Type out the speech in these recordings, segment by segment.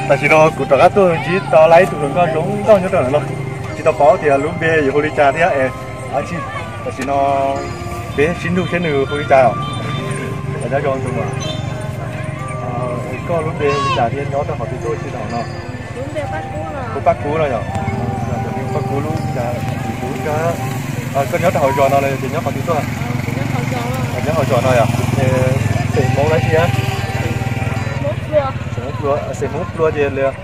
Tam sim no kuv rov qab tuaj ntsib tau lawv ib tug hluas nkauj zoo nkauj nyob rau ntawm no, tsis tau paub tias lub npe yuav hu li cas thiab es, a, tam sim no peb sib nug seb nws hu li cas os. Nyob zoo, koj lub npe hu li cas thiab nyob rau qhov twg tuaj tsis tau no? Hu Paj Kub no yom? Paj Kub lub cas tsis hlub kab. Koj nyob rau hauv zos no los yog tias nyob qhov twg tuaj? Nyob hauv zos no yom? Xeem Hmoob dab tsi? Xeem Hmoob Pluag ces lawv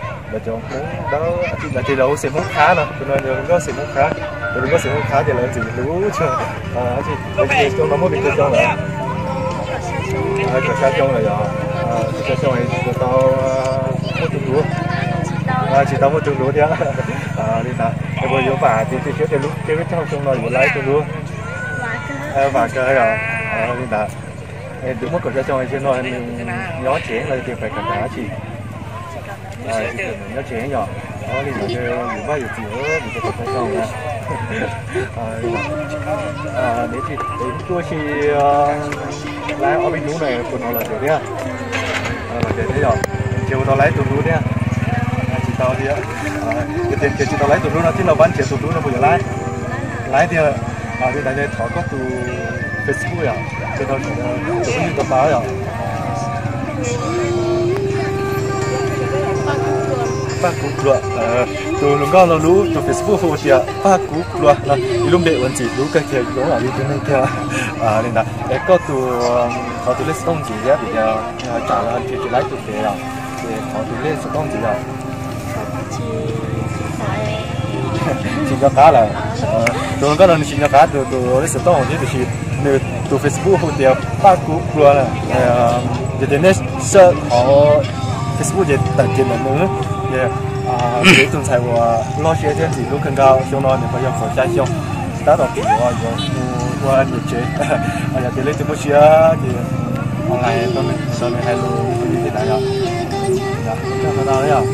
cov Hmoob dawb, lawv ces lawv hu xeem Hmoob Qhab no, tus no yog nkauj xeem Hmoob Qhab, tus nkauj xeem Hmoob Qhab ces lawv ntxim hlub. Xyoo no muaj pes tsawg xyoo lawm? Kaum xya xyoo lawm yom? Kaum xya xyoo tsis tau muaj tus hlub, tsis tau muaj tus hlub thiab. Li ntawd es puas yuav vam tias cia siab tias lub caug xyoo no yuav tau tus hlub? Vam kawg yom? Li ntawd es twb muaj kaum xya xyoo xyoo no nws nyob tsev los tias pais kawm ntawv dab tsi? Nyob tsev yom? Li ntawd yus vaj yus txiv vim tias kaum xya xyoo na. Neb tsis tuaj si laib ob peb hnub no puas hnov lom zem thiab? Lom zem thiab yom? Nrhiav puas tau laib tus hlub thiab? Tsis tau thiab. Yog tias nrhiav tsis tau laib tus hlub no txij no pab nrhiav tus hlub no puas yuav laib? Laib tiag. Li ntawd thov koj tus Facebook yom, ces tau tus phooj ywg tau pab yom. Paj Kub Pluag. Tus hluas nkauj no lub tus Facebook hu tias Paj Kub Pluag no, ib lub npe uas ntxim hlub kawg kiag zoo li tus neeg kiag. Li ntawd es koj tus, thov tus lej xov tooj ntxiv thiab vim tias tsam los nrhiav tsis laib tus fev os, ces thov tus lej xov tooj ntxiv os. Tsis nco qab lawm. Tus hluas nkauj no nws tsis nco qab tus, tus lej xov tooj thiab tiam sis nws tus Facebook hu tias Paj Kub Pluag na. Yog tias nej search hauv Facebook ces tawm kiag ntawm nws. Ces kuv yog ib tug ntxhais uas loj siab thiab ntxim hlub kawg nkaus, xyoo no nws puas yog kaum xya xyoo, tab tom yuav yuav mus ua niam tsev. Yog tias leej twg muaj siab ces online tau nws hais lus li ntawd yom. Yog,